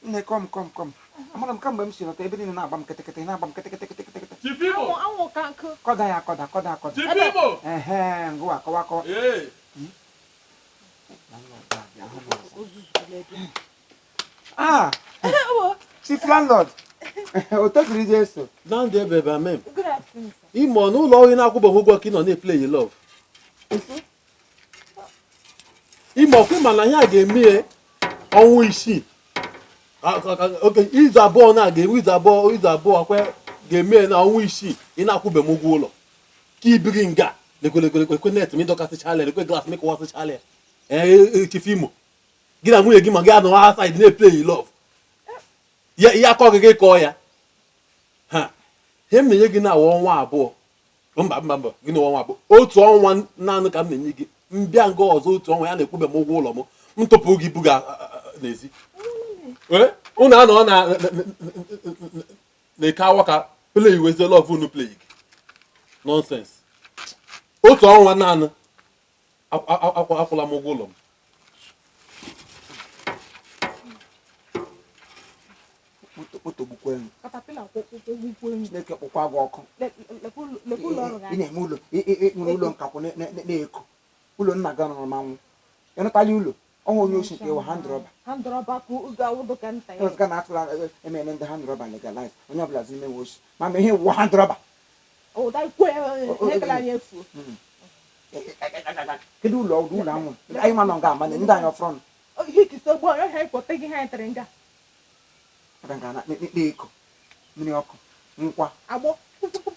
Nne, come, come, come. Amara m kamgbe m si lọta, ebe niile na-agba m kịtịkịtị, na-agba m kịtịkịtị kịtịkịtị. Chief Imo. Anwụ, anwụ ka nkụ. Kọda ya akọda, kọda akọda. Chief Imo. Ehe, ngụwa kọwa akọwa. Ee. Ah, chief landlord, otokiri Jesu. Na ndị ebe ebe amem. Good afternoon, sir. Imo n'ụlọ ọrụ ị na-akwụbeghị ụgwọ ka ị nọ na-eplay love. Imo ọkwa ịma na ihe a ga-eme ya ọnwa 6. Oke izu 2 na ga-enwe izu abụọ kwa ga-eme ya na ọnwa 6 ị na-akwụbeghị m ụgwọ ụlọ. Ka ibiri nga lekwelekwekwe net m ịdọkasịchala ya, lekwe glass m ịkụwasịchala ya. Ee, Chief Imo, gị na nwunye gị ma gị anọ outside na-eplay love. Ya ihe akọ gị gị kọọ ya. Ha ihe m na-enye gị na awa ọnwa 2. Mba, mba, mba, gị na ọnwa 2, otu ọnwa naanị ka m na-enye gị. Mbịa nga ọzọ otu ọnwa ya na-ekwube m ụgwọ ụlọ m, m tụpụ gị buga n'ezi. Ee, unu anọ na na-eke awa ka play wezie love unu play gị. Nonsense. Otu ọnwa naanị akwụla m ụgwọ ụlọ m. Kpotogbukwa enyi. Katapila kwụkwụ enyi. Chineke kpụkwa gị ọkụ. Lekwa ụlọ ọrụ Ị gị. na-eme ụlọ, nwere ụlọ nkakwụ na-eko. Ụlọ nna gị nọrọ manwụ. Ị nụtala ụlọ? Ọnwa onye oshi nke ịwa hand rọba. Hand rọba ka oge awụdụ ka nta ya. Ọzọ na atụla emere ndị hand rọba legalize. Onye ọbụla zi ime oshi. Ma ma ihe wụ hand rọba. Ụda ikwe ekele anyị efuo. Kedu ụlọ ọrụ ụlọ anwụ? Anyị ma nọ nga ama ndị anyị ọfụrụ. Ihe kisa ogbu ọhịa anyị kpọta gị ha anyị tere nga. Aka nga na-eko mmiri ọkụ nkwa. Agbọ.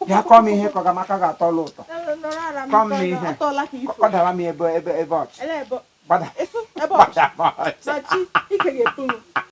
Bịa kọọ m ihe kọga m aka ga-atọ ụlọ ụtọ. Nọrọ ara m. Kọọ m ihe. Atọla ka ifo. Kọdara m ebe ebe ebe ọchị. Ele ebe. Gbada. Esu ebe ọchị. Gbada m ọchị. Na chi ike ga-epu m.